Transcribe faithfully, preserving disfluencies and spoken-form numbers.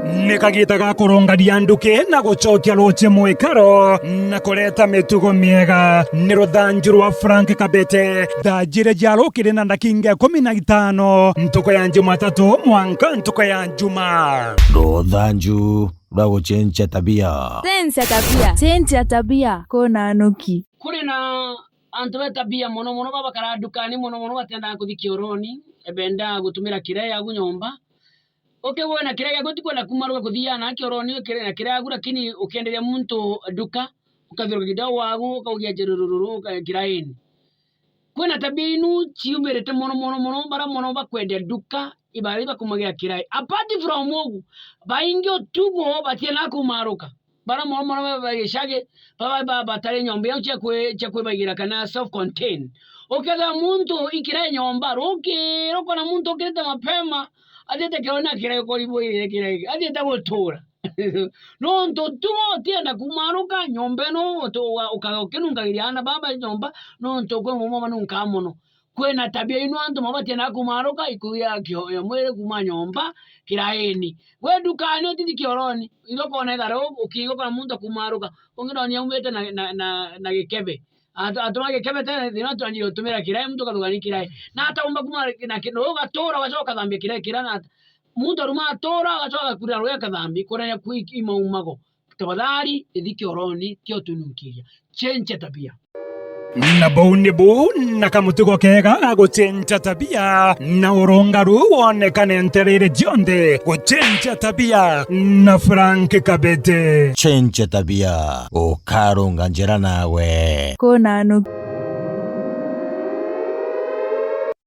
Ni kagiita ga kurungania nduki na gucokia ruuji mwikaro na kureta mitugo miega. Ni ruthanju rwa Frank Kabete. Thaa jiiri cia rukiri na ndakinga ikumi na itano, ntuku ya Jumatatu mwanka ntuku ya Juma. Ruthanju rwa gucenjia tabia. Cenjia tabia. Cenjia tabia. Kuna nuki. Kuri na antu be tabia mono mono, babakaraa ndukani mono mono, batendaga kuthi kioroni, bendaa gutumira kirai yagu nyomba. Ukigwe na kirai giaku, utikwenda kumaruka kuthiaga na kioroni, ukiri na kirai yaku, lakini ukienderia muntu nduka, ukathiuruka kidogo wagu, ukaugia jirurururu, uka-, kiraini. Kwina tabia inu ciumirite mono mono mono, bara mono bakwendia nduka, ibari bakumagia kirai. Apart from ugu, baingi utugo batiendaa kumaruka. Bara mono mono ba, ba gicagi, baba, ba, batari nyomba iu cia kwi-, cia kwibaigira kana self contained. Ukethira muntu ikira nyomba, rukiri ukona muntu ukirite mapema, athiite kironi na kirai, ukori bwirire kirai, athiite gutura. Nontu tu utienda kumaruka, nyomba ino utu-, uga-, ukaga ukinungagiria aana baba nyomba, nontu kwi mumo manunkaa mono. Kwina tabia inu antu mabatiendaa kumaruka, ikugia kio-, ya mwiri kuuma nyomba kiraini. Gwe ndukani utithi kioroni, ithokona ithara u-, ukiigua kana muntu akumaruka, ungi ndoni aumite na, na, na, na gikebe. Atu-, atuma gikebe tena, thina twanjire gutumira kirai, muntu ukathugania kirai. Na ataumba kuma na ki-, no ugatura, ugacoka ukathambia kirai kira na muntu aruma atura, agacoka agakurira rugi akathambi, kurania kwi imaumago. Tafadhali, ithi kioroni, kio tununkiria. Cenjia tabia. Na buu ni buu na kamutugo keega ga gucenjia tabia, na urungaru wonekane ntereere cionthe. Gucenjia tabia na Frank Kabete. Cenjia tabia, ukarunga njira nawe. Kuna nuki.